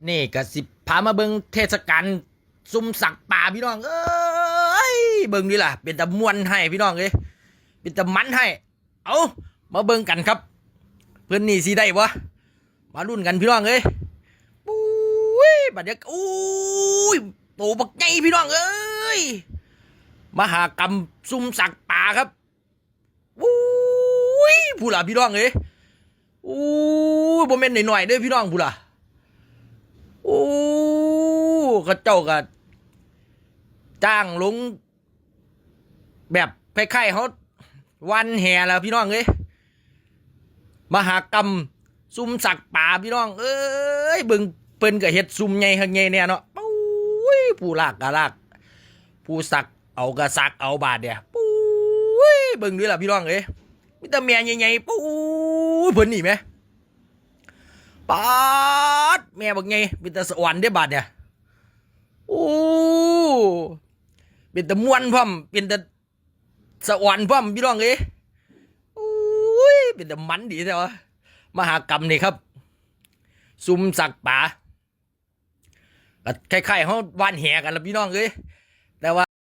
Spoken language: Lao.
ນີ້ກໍຊິພາມາເບິ່ງເທດສະການຊຸມສັກປາພີ່ນ້ອງເອີຍ. ເບິ່ງນີ້ລະ ເປັນຕາມ່ວນໃຫ້ພີ່ນ້ອງເອີຍ ເປັນຕາມັນໃຫ້. ເອົາ ມາເບິ່ງກັນຄັບ ເພິ່ນນີ້ຊິໄດ້ບໍ່? ມາລຸ້ນກັນພີ່ນ້ອງເອີຍ. ໂອ້ຍ ບັດນີ້ ໂອ້ຍ ໂຕບັກໃຫຍ່ພີ່ນ້ອງເອີຍ. ມະຫາກຳຊຸມສັກປາຄັບ. ໂອ້ຍ ພຸ້ນລະພີ່ນ້ອງເອີຍ. ໂອ້ຍ ບໍ່ແມ່ນໜ້ອຍໆເດີ້ພີ່ນ້ອງ ພຸ້ນລະ. ໂອ້ ເຂົາເຈົ້າກໍຈ້າງລົງ ແບບຄ້າຍໆເຮົາຫວ່ານແຫລະພີ່ນ້ອງເອີຍ. ມະຫາກຳຊຸມສັກປາພີ່ນ້ອງເອີຍ. ເບິ່ງເພິ່ນກໍເຮັດຊຸມໃຫຍ່ຄັກໃຫຍ່ແນ່ເນາະ. ໂອ້ຍ ຜູ້ລາກກໍລາກ ຜູ້ສັກເອົາກໍສັກເອົາບາດນີ້. ໂອ້ຍ ເບິ່ງເດີ້ລະພີ່ນ້ອງເອີຍ ມີແຕ່ແມ່ໃຫຍ່ໆ. ໂອ້ຍ ເພິ່ນນີ້ແໝ່ ປາດ ແມ່ບັກໃຫຍ່ ເປັນຕາສະອອນເດ້ບາດນີ້. ໂອ້ ເປັນຕາມ່ວນພ້ອມ ເປັນຕາສະອອນພ້ອມພີ່ນ້ອງເອີຍ. ໂອ້ຍ ເປັນຕາມັນດີແທ້ວະ. ມະຫາກຳນີ້ຄັບ ຊຸມສັກປາ ກໍຄ້າຍໆເຮົາຫວ່ານແຫກັນລະພີ່ນ້ອງເອີຍ.